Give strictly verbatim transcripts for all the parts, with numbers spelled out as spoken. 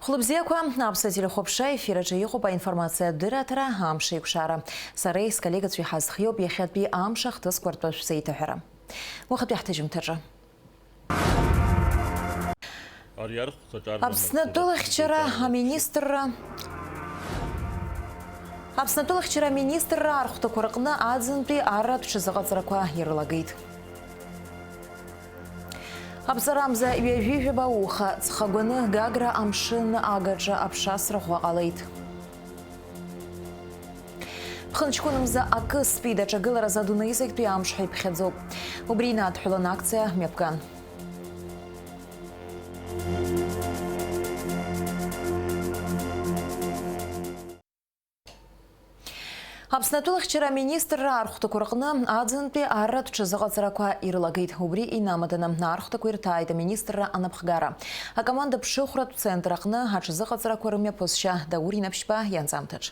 Лыбзиақәа, аԥсуа телехәаԥшра ефир аҿы иҟоуп аинформациатә дырраҭара «Амш еиқәшара». Сареи сколлегацәеи ҳазхиоуп иахьатәи амш ахҭысқәа ртәы шәзеиҭаҳәара. Уахатәи ҳҭыжьымҭаҿы. Ари архәҭаҿы арра Аԥсны атәылахьчара аминистрра Аԥсны атәылахьчара аминистрра архәҭақәа рҟны аӡынтәи арратә ҽазыҟаҵарақәа ирылагеит. Аԥҵарамза ҩажәи жәаба уха ҵхагәаны Гагра амшын агаҿа аԥшасра ӷәӷәа ҟалеит. Ԥхынҷкәынмза акы спид аҿагыларазы адунеи зегьтәи амш ҳәа иԥхьаӡоуп. Убри инадҳәалан акциа мҩаԥган. Аԥсны атәылахьчара аминистрра архәҭақәа рҟны аӡынтәи арратә ҽазыҟаҵарақәа ирылагеит. Убри инамаданы архәҭақәа ирҭааит аминистрра анапхгара. Акоманда ԥшыхәратә центр аҟны аҽазыҟаҵарақәа рымҩаԥысшьа Даур Инаԥшьба ианҵамҭаҿ.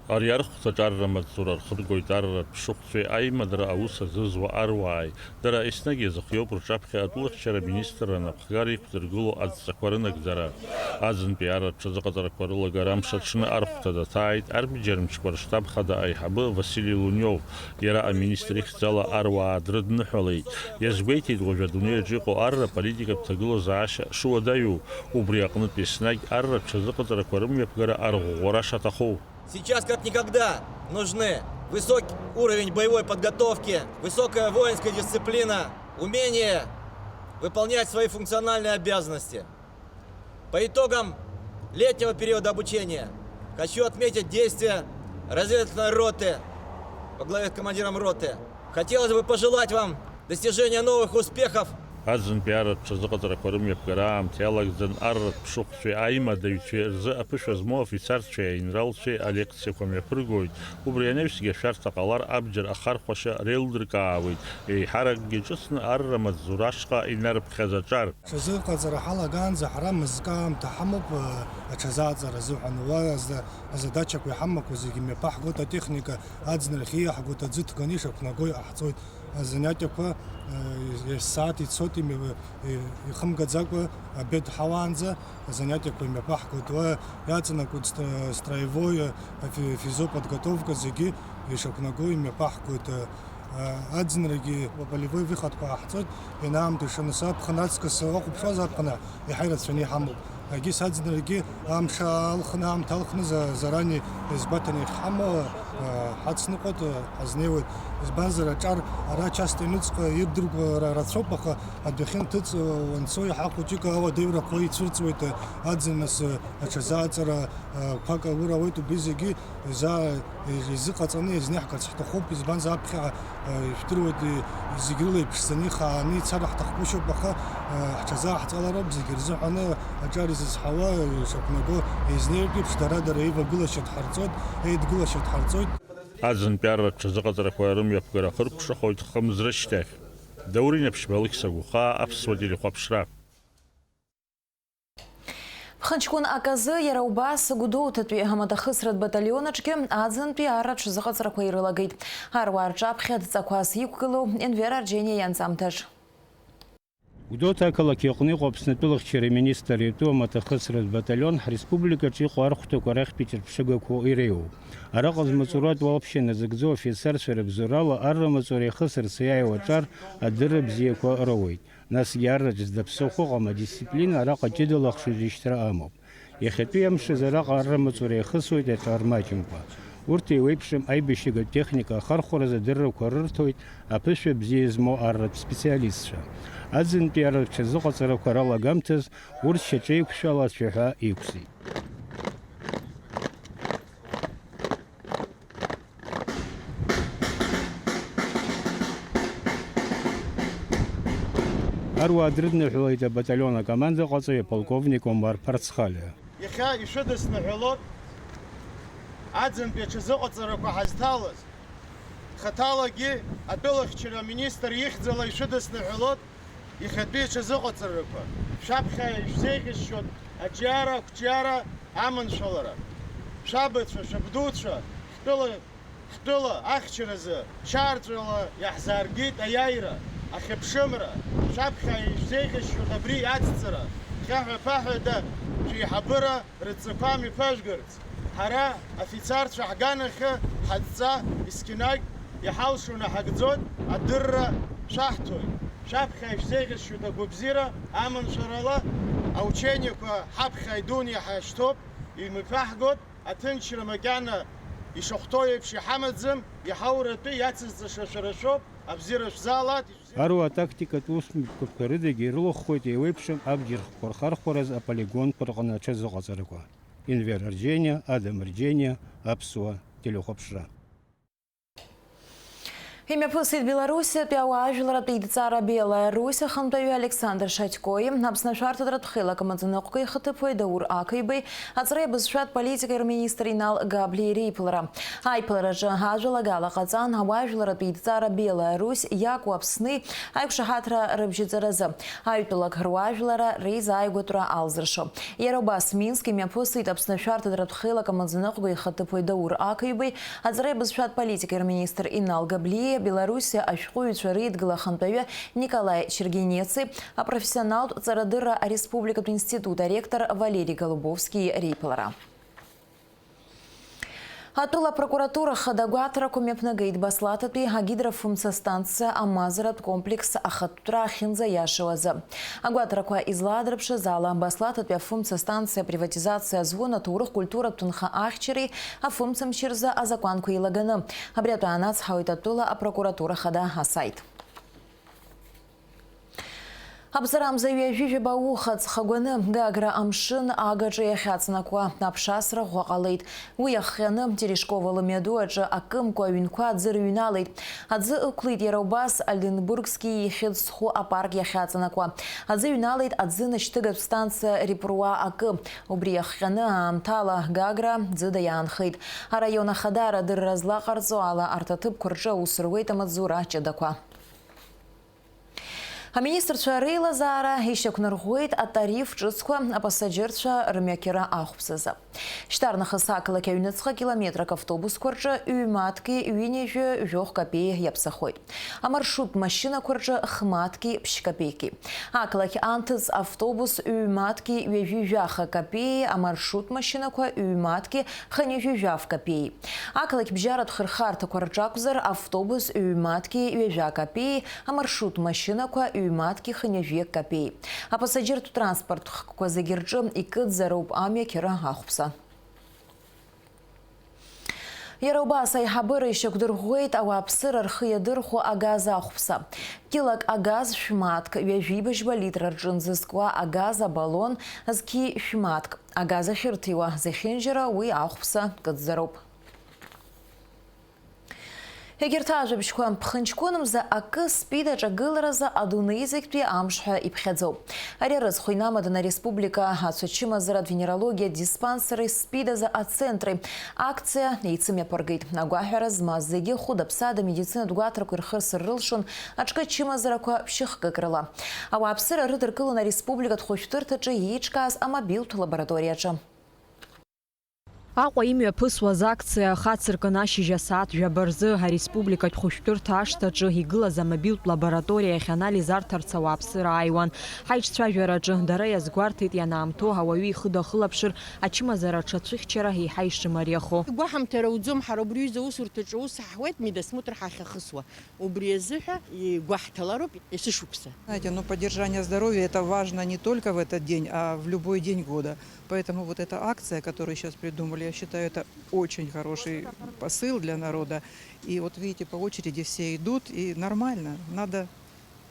Ари архәҭаҿы арра маҵзура рхыргоит арратә ԥшыхәцәеи аимадара аус азызуа аруааи. Дара еснагь иазыхиоуп рҿаԥхьа атәылахьчара аминистрра анапхгара иқәдыргыло адҵақәа рынагӡара. Аӡынтәи арратә ҽазыҟаҵарақәа рылагара амш аҽны архәҭа даҭааит, арбџьар мчқәа рштаб хада аиҳабы Васили Лунев. Иара аминистр ихьӡала аруаа дрыдныҳәалеит. Иазгәеиҭеит уажә адунеи аҿы иҟоу арра политикатә ҭагылазаашьа шуадаҩу. Убри аҟнытә еснагь арра ҽазыҟаҵарақәа рымҩаԥгара арӷәӷәара шаҭаху. Сейчас, как никогда, нужны высокий уровень боевой подготовки, высокая воинская дисциплина, умение выполнять свои функциональные обязанности. По итогам летнего периода обучения хочу отметить действия разведывательной роты во главе с командиром роты. Хотелось бы пожелать вам достижения новых успехов. Аӡынтәи арратә ҽазыҟаҵарақәа рымҩаԥгара аамҭа иалагӡан арратә ԥшыхәцәеи аимадаҩцәеи рзы аԥышәа змоу афицарцәеи аинралцәеи алекциақәа мҩаԥыргоит. Убри анаҩсгьы ашәарҭа ҟалар абџьар ахархәашьа реилдыркаауеит, еиҳаракгьы ҿыцны арра маҵзура ашҟа инарыԥхьаз аҿар. Ҽазыҟаҵара ҳалагаанӡа ҳара мызкы аамҭа ҳамоуп, э, аҽазааӡара азыҳәан. Уа аза-, азадачақәа иҳамақәоу зегьы мҩаԥаҳгоит, атехника аӡынрахь ииаҳгоит, аӡы ҭганы ишақәнаго иҟаҳҵоит. Азанятиақәа, э, ес-, сааҭ ицоит, ими-, э, ихымгаӡакәа обед ҳауаанӡа азанятиақәа имҩаԥаҳгоит. Уа иаҵанакуеит стра-, строевой, э, фи-, физоподготовка зегьы ишақәнаго имҩаԥаҳгоит. Э, Аӡынрагьы полевой выходқәа ҟаҳҵоит, ианаамҭоу ишаны саԥхын аҵкыс ахәаԥшуаз аԥхын иаҳа ирацәаны иҳамоуп. Егьыс аӡынрагьы амш алхны, аамҭа алхны за-, зарани избаҭаны иахьҳамоу, э, ҳацныҟәоит, э, ҳазнеиуеит. Избанзар, аҿар ара часто иныҵҟа ирдыркуа ра-, рацәоуп, аха адәахьы нҭыҵ, э, уанцо иаҳа хәыҷык ауадаҩрақәа ицәырҵуеит, э, аӡын нас, э, аҽазааҵара, э, қәак аур ауеит, убри зегьы иза-, изыҟаҵаны иазниаҳгарц ҳҭахуп, избанзар аԥхьаҟа, э, ижәдыруеит, э, зегьы рыла иԥшӡаны ихааны ицара ҳҭахгәышьоуп, аха, э, ҳҽазааҳҵалароуп зегьы рзыҳәаны аҿар изызҳауа, э, ишақәнаго, еизнеиртә еиԥш дара-дара еивагылашьа дҳарҵоит, еидгылашьа дҳарҵоит. Аӡынтәи арратә ҽазыҟаҵарақәа рымҩаԥгара хыркәшахоит хымз рышьҭахь. Даур Инаԥшьба, Алықьса Гәыхаа, аԥсуа телехәаԥшра. Ԥхынҷкәын аказы иара убас Гәдоуҭатәи амаҭахысратә баталион аҿгьы аӡынтәи арра ҽазыҟаҵарақәа ирылагеит. Аруаа рҿаԥхьа адҵақәас иқәгылоу Енвер Арџьениа ианҵамҭаҿ. Гәдоуҭа ақалақь иҟны иҟоу Аԥсны атәылахьчара министр итәу амаҭахысратә баталион ҳреспубликаҿы иҟоу архәҭақәа рахьтә иҿырԥшыгақәоу иреиуоуп. Араҟа змаҵуратә уалԥшьа назыгӡо афицарцәа рыбзоурала арра маҵура иахысырц иааиуа аҿар адырра бзиақәа роуеит. Насгьы арратә зда ԥсыхәа ыҟам адисциплина араҟа ҷыдала ахшыҩзышьҭра амоуп. Иахьатәи амш азы араҟа арра маҵура иахысуеит аҿар маҷымкәа. Урҭ еиуеиԥшым аибашьыгатә техника ахархәаразы адыррақәа рырҭоит аԥышәа бзиа змоу арратә специалистцәа. Аӡынтәи арратә ҽазыҟаҵарақәа ралагамҭаз урҭ шьаҿеиқәшәала ацәаҳәа иқәсит. Аруаа дрыдныҳәалеит абаталион акомандаҟаҵаҩ аполковник Омар Ԥарцхалиа. Иахьа ишәыдысныҳәалоит аӡынтәи аҽазыҟаҵарақәа ҳазҭалаз. Хаҭалагьы атәылахьчара аминистр ихьӡала ишәыдысныҳәалоит иахьатәи аҽазыҟаҵарақәа. Шәаԥхьа ишәзеиӷьасшьоит аҿиара, ақәҿиара, аманшәалара. Шәабацәа, шәабдуцәа, ҳтәыла Ҳтәыла ахьчаразы шьаарҵәыла иаҳзааргеит аиааира, ахьыԥшымра, шәаԥхьа ишәзеиӷьасшьоит абри ацҵара, хьаҳәа-ԥаҳәада Шәеиҳабыра рыдҵақәа мҩаԥыжәгарц, ҳара, афицарцәа, ҳганахьы ҳадҵа есқьынагь иҳалшоны ҳагӡоит, адырра шәаҳҭоит. Шәаԥхьа ишәзеиӷьасшьоит агәабзиара аманшәарала, аучениақәа ҳаԥхьа идуны иҳашьҭоуп, имҩаԥаҳгоит, аҭынчра макьана ишахәҭоу еиԥш иҳамаӡам, иҳауратәы иацызҵаша шәара шәоуп, абзиара шәзаалааит, ишәзеиӷьасшьоит. Аруа атактикатә усмҩаԥгатәқәа рыдагьы ирылахәхоит еиуеиԥшым абџьархқәа рхархәараз аполигонқәа рҟны аҽазыҟаҵарақәа. Инвер Арџьениа, Адам Арџьениа, Аԥсуа телехәаԥшра. Имҩаԥысит Белоруссиатәи ауаажәларратә еидҵара Беларусь ахантәаҩы Александр Шатиои, Аԥсны ашәарҭадаратә хеилак амаӡаныҟәгаҩ ихаҭыԥуаҩ Даур Ақыҩбеи, аҵареи абызшәатә политикеи рминистр Инал Габлиеи реиԥылара. Аиԥылараҿы ажәалагала ҟаҵан ауаажәларратә еидҵара Беларусь иакәу Аԥсни аиқәшаҳаҭра рыбжьаҵаразы аҩтәылак руаажәлара реизааигәатәра алзыршо. Иара убас Минск имҩаԥысит Аԥсны ашәарҭадаратә хеилак амаӡаныҟәгаҩ ихаҭыԥуаҩ Даур Ақыҩбеи, аҵареи абызшәатә политикеи рминистр Инал Габлиеи, Белоруссиа ашәҟәыҩҩцәа реидгыла ахантәаҩы Николаи Чергенеци, апрофессионалтә ҵарадырра ареспубликатә институт аректор Валери Голубовски реиԥылара. Атәыла апрокуратура хада агәаҭарақәа мҩаԥнагеит Баслаҭатәи агидрофымца станциа амазаратә комплекс ахатәтәра ахьынӡаиашоу азы. Агәаҭарақәа излаадырԥшыз ала, Баслаҭатәи афымца станциа априватизациа азун аҭоурых-культуратә ҭынха ахьчареи афымцамчи рзы азакәанқәа еилаганы. Абри атәы аанацҳауеит атәыла апрокуратура хада асаит. Абзарамза ҩажәи жәаба уха ҵхагәаны Гагра амшын агаҿа иахьаҵанакуа аԥшасра ӷәӷәа ҟалеит. Уи иахҟьаны Терешкова лымҩаду аҿы акымкәа аҩнқәа аӡы рыҩналеит. Аӡы ықәлеит иара убас Ольденбургски ихьыӡ зху апарк иахьаҵанакуа. Аӡы ҩналеит аӡы нашьҭыгатә станциа Репруа акы. Убри иахҟьаны аамҭала Гагра ӡыда иаанхеит. Араион ахадара адырра злаҟарҵо ала арҭ аҭыԥқәа рҿы аус руеит амаҵзура ҷыдақәа. Аминистрцәа реилазаара ишьақәнарӷәӷәеит атариф ҿыцқәа апассаџьырцәа рымҩақьра ахәԥсазы. Шьҭарнахыс ақалақь аҩныҵҟа километрак автобусқәа рҿы ҩ-мааҭки ҩынҩажәи жәохә капеи иаԥсахоит. Амаршрут машьынақәа рҿы х-мааҭки ԥшь капеики. Ақалақь анҭыҵ автобус ҩ-мааҭки ҩажәи жәаха капеи, амаршрут машьынақәа ҩ-мааҭки хынҩажәи жәаф капеи. Ақалақь бжьаратә хырхарҭақәа рҿы акәзар, автобус ҩ-мааҭки ҩажәа капеи, амаршрут машьынақәа ҩ-мааҭки хынҩажәи капеи. Апассаџьыртә транспорт хкқәа зегьы рҿы икыдзароуп амҩақьра ахәԥса. Иара убас аиҳабыра ишьақәдырӷәӷәеит ауааԥсыра рхы иадырхәо агаз ахәԥса. Килак агаз шә-мааҭк, ҩажәибыжьба литр рҿынӡа зкуа агаз абаллон зқьи шә-мааҭк. Агаз ахьырҭиуа зехьынџьара уи ахәԥса кыдзароуп. Егьырҭ ажәабжьқәа, ԥхынҷкәынмза акы СПИД аҿагыларазы адунеи зегьтәи амш ҳәа иԥхьаӡоуп. Ари арыцхә инамаданы ареспублика ацәа-чымазаратә венерологиатә диспансери СПИД азы ацентри акциа еицымҩаԥыргеит. Агәаҳәара змаз зегьы хәыда-ԥсада медицинатә гәаҭарақәа ирхырсыр рылшон аҿкы ачымазарақәа ԥшьыхкыкрала. Ауааԥсыра рыдыркылон ареспубликатә хәышәтәырҭаҿы еиҿкааз амобилтә лабораториаҿы. Аҟәа имҩаԥысуаз акциа ахацыркын ашьыжь асааҭ жәаба рзы ареспубликатә хәышәтәырҭа ашҭаҿы игылаз амобилтә лабораториа ахь анализ арҭарц ауааԥсыра ааиуан. Ҳаиҿцәажәараҿы дара иазгәарҭеит ианаамҭоу ауаҩы ихы дахылаԥшыр, ачымазара аҽацәыхьчара еиҳа ишымариахо. Гәаҳамҭара уӡом, ҳара убри аҩыза аусурҭаҿы аус ҳауеит, медосмотр ҳахьахысуа. Убри азыҳәа игәаҳҭалароуп есышықәса. Знаете, ну, поддержание здоровья — это важно не только в этот день, а в любой день года. Поэтому вот эта акция, которую сейчас придумали, я считаю, это очень хороший посыл для народа. И вот видите, по очереди все идут, и нормально, надо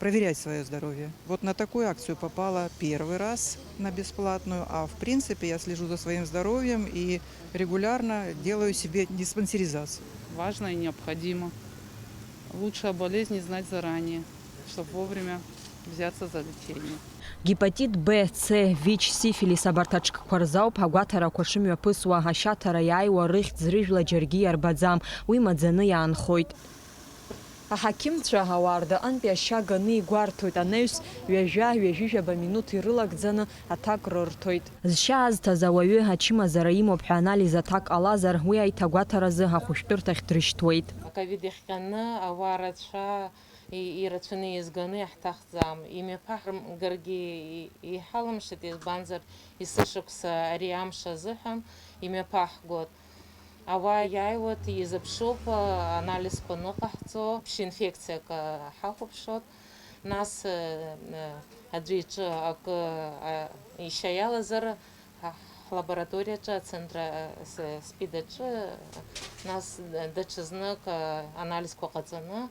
проверять своё здоровье. Вот на такую акцию попала первый раз, на бесплатную, а в принципе я слежу за своим здоровьем и регулярно делаю себе диспансеризацию. Важно и необходимо. Лучше о болезни знать заранее, чтоб вовремя взяться за лечение. Гепатит Б, С, ВИЧ, сифилис, абарҭ аҿкқәа рзы ауп агәаҭарақәа шымҩаԥысуа, ашьаҭара иааиуа рыхьӡ рыжәла џьаргьы иарбаӡам, уи маӡаны иаанхоит. Аҳақьымцәа ауаа рдаҟынтәи ашьа ганы игәарҭоит, анаҩс ҩажәа, ҩажәижәаба минуҭ ирылагӡаны аҭак рырҭоит. Зшьа азҭаз ауаҩы ачымазара имоуп ҳәа анализ аҭак ҟалазар, уи аиҭагәаҭаразы ахәышәтәырҭахь дрышьҭуеит. Аковид иахҟьаны ауаа рацәа И-, ирацәаны иазганы иаҳҭахӡам. Имҩаԥаҳгаргьы и-, иҳалымшеит, избанзар, есышықәса ари амш азыҳәан имҩаԥаҳгоит. Ауаа иааиуеит, изыԥшуп, анализқәа ныҟаҳҵо, ԥшьинфекциак ҳахәаԥшуеит. Нас, э, э, аӡәы иҿы акы, а, ишьа иалазар, ҳа-, ҳлабораториаҿы, ацентр, а, с-, СПИД аҿы, нас, даҽазнык, а, анализқәа ҟаҵаны,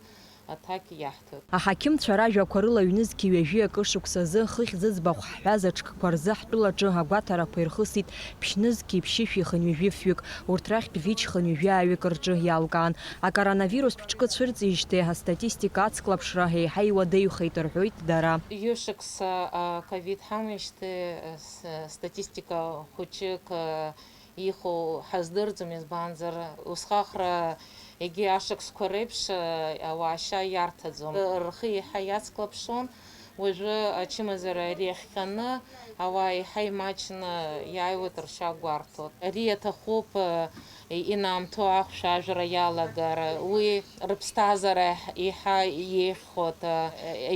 аҭак иаҳҭоит. Аҳақьымцәа ражәақәа рыла ҩнызқьи ҩажәи акы шықәсазы хыхь зыӡбахә ҳҳәаз аҽкқәа рзы ҳтәылаҿы агәаҭарақәа ирхысит ԥшьнызқьи ԥшьышәи хынҩажәи фҩык. Урҭ рахьтә ҩыџь хынҩажәи ааҩык рҿы иалкаан. Акоронавирустә ҿкы цәырҵижьҭеи астатистика ацклаԥшра еиҳа иуадаҩхеит рҳәоит дара. Ҩышықәса, а, ковид ҳамеижьҭеи, а, с-, статистика хәыҷык, а, иҟоу ҳаздырӡом, избанзар, усҟак егьи ашықәсқәа реиԥш, а, ауаа ашьа иарҭаӡом. Рхы еиҳа иацклаԥшуан, уажәы ачымазара ари иахҟьаны ауаа еиҳа имаҷны иааиуеит, ршьа гәарҭоит. Ари иаҭахуп, а, инаамҭоу ахәшә ажәра иалагар, уи рыԥсҭазаара еиҳа иеиӷьхоит,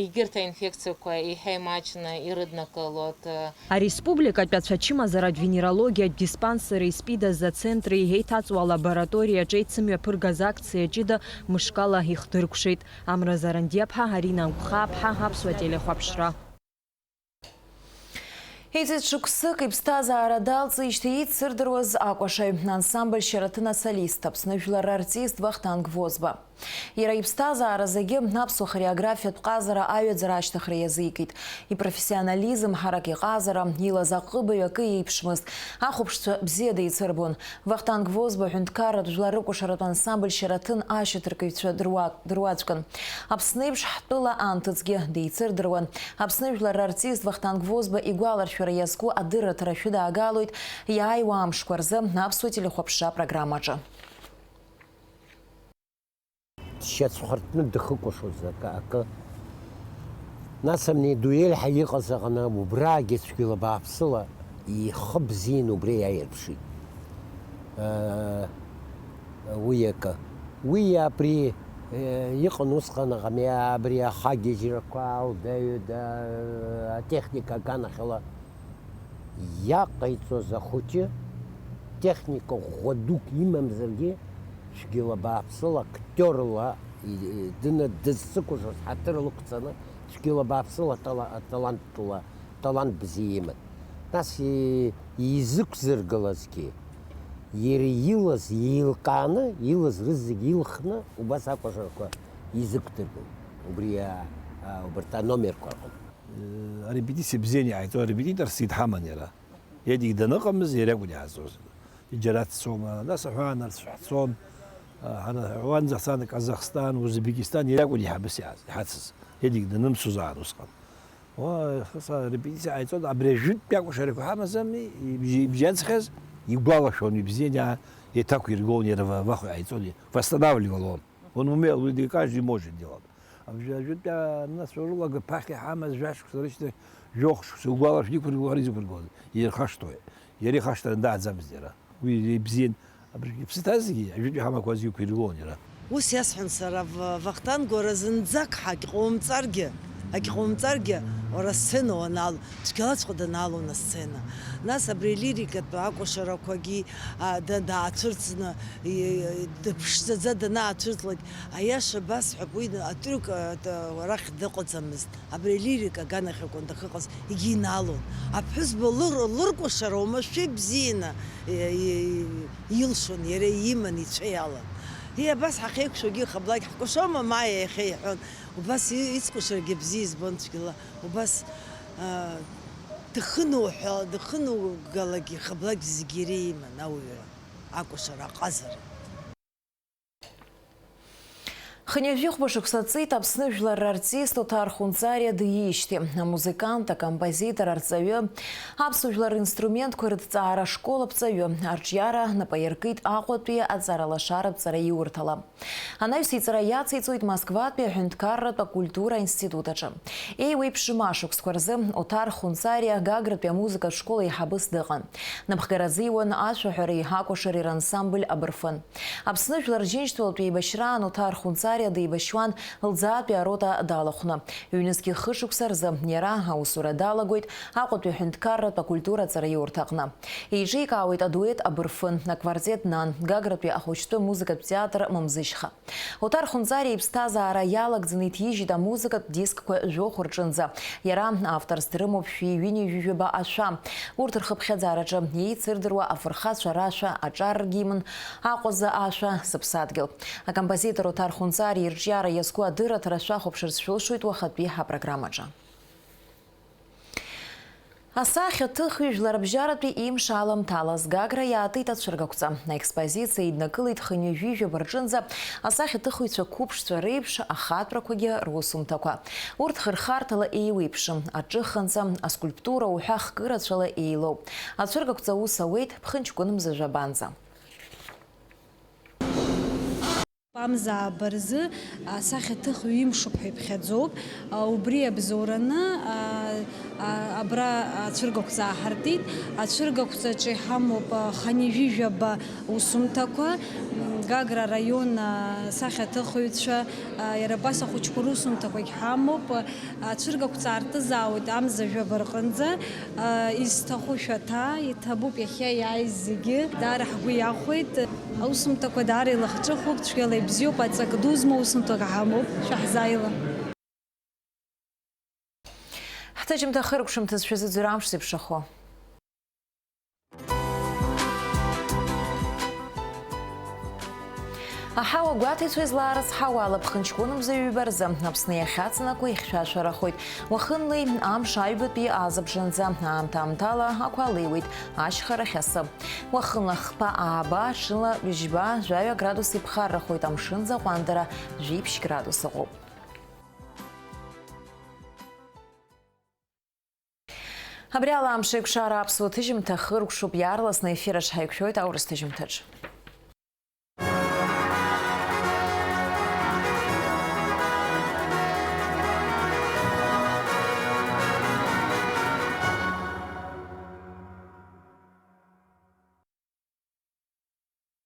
егьырҭ аинфекциақәа еиҳа имаҷны ирыднакылоит. Ареспубликатәи ацәа-чымазаратә венерологиатә диспансери СПИД азы ацентри еиҭаҵуа алабораториаҿы еицымҩаԥыргаз акциа ҷыда мышкала ихдыркәшеит. Амра Зарандиаԥҳа, Арина Анқәхааԥҳа, Аԥсуа телехәаԥшра. Иҵегь шықәсык иԥсҭазаара далҵижьҭеи еицырдыруаз акәашаҩ, ансамбль Шьараҭын асолист, Аԥсны жәлар рартист Вахтанг Возба. Иара иԥсҭазаара зегьы аԥсуа хореографиатә ҟазара аҩаӡара ашьҭыхра иазикит. Ипрофессионализм, ҳарак иҟазара, илаз аҟыбаҩ акы еиԥшмызт. Ахәаԥшцәа бзиа деицырбон. Вахтанг Возба ҳәынҭқарратә жәлар рыкәашаратә ансамбль Шьараҭын ашьаҭаркыҩцәа дыруа-, дыруаӡәкын. Аԥсны еиԥш ҳтәыла анҭыҵгьы деицырдыруан. Аԥсны жәлар рартист Вахтанг Возба игәаларшәара иазку адырраҭара шәыдаагалоит иааиуа амшқәа рзы аԥсуа телехәаԥшра апрограммаҿы. Дшьацәхыртны дхыкәашоз акы, акы. Нас абни идуель ҳәа иҟаз аҟны убраагьы цәгьала бааԥсыла ихы бзианы убри иааирԥшит. Э, уи акы. Уи абри, э, иҟан усҟан аҟами абри ахагьежьрақәа, алдаҩыда, атехника аганахьала иаҟаиҵоз ахәыҷы техника ӷәӷәа дук имамзаргьы, цәгьала бааԥсыла актиорла и-, и-, дына дызцыкәашоз ҳаҭыр лықәҵаны, цәгьала бааԥсыла атала-, аталантла, талант бзиа иман. Нас и-, изықәзыргылазгьы, иара илаз еилкааны, илаз рызегь илхны, убас акәашарақәа изықәдыргылт. Убри, а, а, убарҭ аномерқәа рҟны. Э, арепетициа бзианы иҟаиҵон, арепетиторс идҳаман иара. Едик даныҟамыз, иара акәын иаҳазҵоз. Џьара дцома, нас аҳәаанырцә ҳцон, а, ҳара уанӡа ҳцан, Казахстан, Узбекистан, иара акәын иҳабыс иааз-, иҳацыз. Едик данымцоз аан усҟан. Уа, хыс арепетициа ҟаиҵон, абри ажәытәтәи акәашарақәа ҳамазами, ибжьы-, ибжьаӡхьаз, игәалашәон, ибзианы иа-, еиҭақәиргон, иара ва-, вахо иҟаиҵон, восстанавливалон. Он умел, уи каждый может делать. Абжьы-, ажәытәтәи анацәа рылага ԥахьа иҳамаз жәашықәса рышьҭахь, жәохә шықәса угәалашәо иқәыргылар изықәыргылаз, ирхашҭуеит. Иара ихашҭран дааӡамызт иара. Уи ибзиан, абыржәгьы иԥсы ҭазгьы, ажәытәтәи ҳамақәа азгьы иқәиргылон иара. Ус иасҳәон сара, В-, Вахтанг, уара зынӡак ҳагьҟоумҵаргьы, агьҟоумҵаргьы, уара асцена уанаало, цәгьалаҵәҟьа данаалон асцена. Нас абри алирикатә акәашарақәагьы, а, да-, даацәырҵны, и-, дыԥшӡаӡа данаацәырҵлак, аиаша басҳәап, уи атрюк, а, т-, арахь дыҟаӡамызт. Абри алирика аганахь акәын дахьыҟаз, егьинаалон. Аԥҳәызба лыр-, лыркәашара уамашәа ибзианы, и-, и-, илшон, иара иман, ицәа иалан. И, абас ҳахьеиқәшәогьы ихаблак ҳкәашома, ма иахьа иҳәон. Убас и-, ицкәашарагьы бзиа избон цәгьала. Убас, а, дахынуҳәа-, дахынугалак ихаблак зегьы иара иман ауаҩра, акәашара, аҟазара. Хынҩажәи хәба шықәса ҵит Аԥсны жәлар рартист Оҭар Хәынҵариа диижьҭеи. Амузыкант, акомпозитор, арҵаҩы, аԥсуа жәлар ринструментқәа рыҭҵаара ашкол аԥҵаҩы, арҿиара напы аиркит Аҟәатәи аҵаралашара аԥҵараиурҭала. Анаҩс иҵара иациҵоит Москватәи аҳәынҭқарратә акультура аинститут аҿы. Еиуеиԥшым ашықәсқәа рзы Оҭар Хәынҵариа Гагратәи амузыкатә школ аиҳабыс дыҟан. Напхгара азиуан ашәаҳәареи акәашареи рансамбль Абырфын. Аԥсны Жәлар Рџьынџьтәылатә еибашьраан Оҭар Хәынҵариа деибашьуан лӡаатәи арота далахәны. Ҩнызқьи хышықәса рзы иара аусура далагоит Аҟәатәи аҳәынҭқарратә акультура аҵараиурҭаҟны. Еиҿикаауеит адуеҭ Абырфын, аквартет Нан, Гагратәи ахәыҷтәы музыкатә театр Мамзышьха. Оҭар Хәынҵариа иԥсҭазаара иалагӡаны иҭижьит амузыкатә дискқәа жәохә рҿынӡа. Иара авторс дрымоуп шәи ҩынҩажәижәаба ашәа. Урҭ рхыԥхьаӡараҿы еицырдыруа афырхацәа рашәа, аҿар ргимн, Аҟәаза ашәа, Сыԥсадгьыл. Акомпозитор Оҭар Хәынҵариа ирҿиара иазку адырраҭара шәахәаԥшырц шәылшоит уахатәи ҳапрограммаҿы. Асахьаҭыхҩы жәларбжьаратәи имш аламҭалаз Гагра иаатит ацәыргақәҵа. Аекспозициа иднакылеит хынҩажәижәаба рҿынӡа асахьаҭыхыҩцәа қәыԥшцәа реиԥш ахатәрақәагьы русумҭақәа. Урҭ хырхарҭала еиуеиԥшым, аҿыханҵа, аскульптура уҳәа хкы рацәала еилоуп. Ацәыргақәҵа аус ауеит ԥхынҷкәынмза жәабанӡа. Амза ааба рзы асахьаҭыхҩы имшуп ҳәа иԥхьаӡоуп. Убри иабзоураны абра ацәыргақәҵа ааҳартит. Ацәыргақәҵаҿы иҳамоуп хынҩажәижәаба усумҭақәа, Гагра араион асахьаҭыхыҩцәа, иара убас ахәыҷқәа русумҭақәагь ҳамоуп. Ацәыргақәҵа аартызаауеит амза жәаба рҟынӡа. Изҭаху шәаҭа, иҭабуп иахьа иааиз зегьы. Даара ҳгәы иахәеит. Аусумҭақәа даара илахҿыхуп, цәгьала ибзиоуп, аҵак ду змоу усумҭак ҳамоуп, шәаҳзааила. Ҳҭыжьымҭа хыркәшамҭаз шәазыӡырҩ амш зеиԥшрахо. Аҳауа гәаҭеицәа излаарыцҳауа ала ԥхынҷкәынмза ҩба рзы Аԥсны иахьаҵанакуа ихьшәашәарахоит. Уахынлеи амш аҩбатәи азыбжанӡа аамҭа-аамҭала ақәа леиуеит, ашьхарахь асы. Уахынла хԥа ааба, ҽынла ҩажәба, жәаҩа градус иԥхаррахоит, амшын аӡы аҟәандара жәиԥшь градус ыҟоуп. Абри ала амш еиқәшара аԥсуа ҭыжьымҭа хыркәшоуп, иаарласны аефир аҿы ҳаиқәшәоит аурыс ҭыжьымҭаҿ.